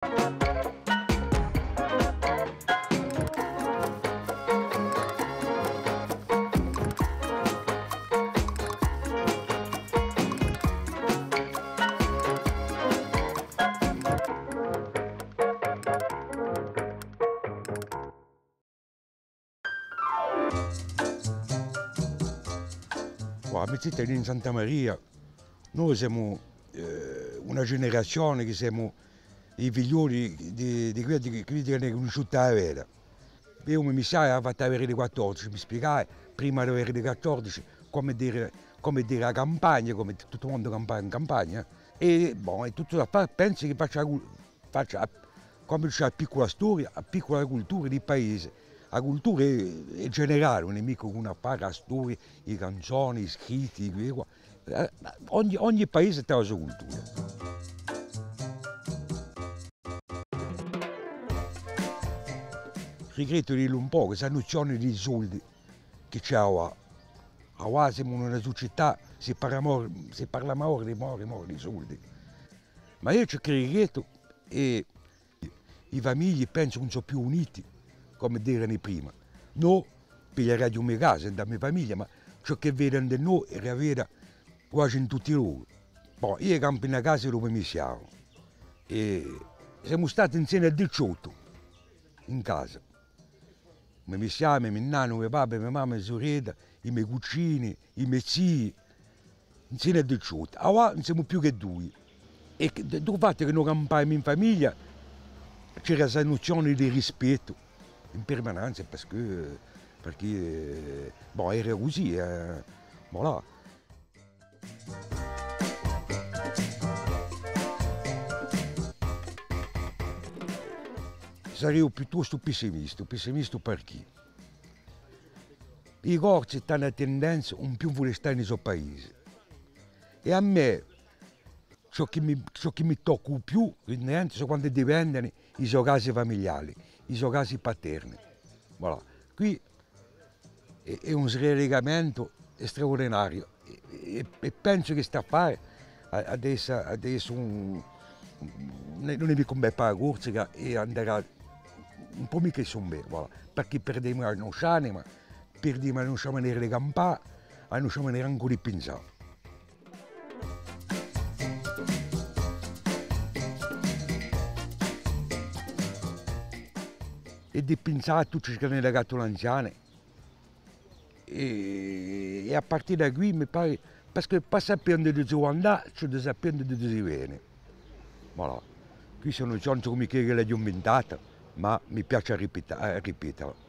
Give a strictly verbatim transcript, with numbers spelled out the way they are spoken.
Guarda, mi zitella in Santa Maria, noi semu, eh, una generazione chì semu i figlioli di, di quelli, di quelli chì anu cunnisciutu a guerra. Eiu mi, mi sai, avia fattu a guerra di quattordeci, mi spiegai, prima di a guerra di quattordeci, cumu era, cumu era a campagna, cumu tuttu u mondu campava in campagna. È, bon, è tuttu da fà, pensu chì faccia a cul-, faccia a, cumu dice, a piccula storia, a piccula cultura di paese. A cultura hè, hè generale, ùn hè micca un affare, a storia, i canzoni, i scritti, i, eh, ogni, ogni paese hà a so cultura. Rigrettu di un pocu, sta nuzione di i soldi chì ci hè avà. Avà semu in una sucetà, si parla more, si parla more, more, more di soldi. Ma eiu ciò chì rigrettu hè i famigli, pensu, ùn sò più uniti, cum'elli erani prima. Nò, pigliaraghju a me casa, ind'a me famiglia, ma ciò chì vecu ind'è noi, era vera quasi in tutti i lochi. Bon, eiu campu in una casa di u me missiavu. È semu stati insemi à diciottu in casa. U me missiavu, u me minnannu, u me babbu, a me mamma, a me surella, i me cucini, i me zii, insemi à diciottu. Avà ùn semu più chè dui. È chì, d-, di u fattu chì no campavamu in famiglia, c'era sta nuzione di rispettu in permanenza, perchè, perchè, eh, bon, era cusì, eh, voilà. Sareu piuttostu pessimistu, pessimistu perchè i Corsi t'anu a tendenza à ùn più vulè stà in i so paesi. È à mè, ciò chì mi, ciò chì mi tocca u più, sò quandu dipendenu i so casi famigliali, i so casi paterni. Voilà. Quì hè, hè un srelegamentu straurdinariu. È, è, è pensu chì st'affare hà, hà da esse, hà da esse un, un, ùn hè, ùn hè micca un bè pà a Corsica, è andarà un pocu micca in su bè, voilà. Perchè perdemu a nostra anima, perdemu a nostra manera di campà, a nostra manera ancu di pinsà. È di pinsà à tutti i chì anu lassatu l'anziani. È, è à partì da quì, mi pari, perchè pà sapè induve si vò andà, ci hè da sapè induve si veni. Voilà. Quì sò nozioni cum'è chì l'aghju inventata, ma mi piace à ripeta-, à ripetela.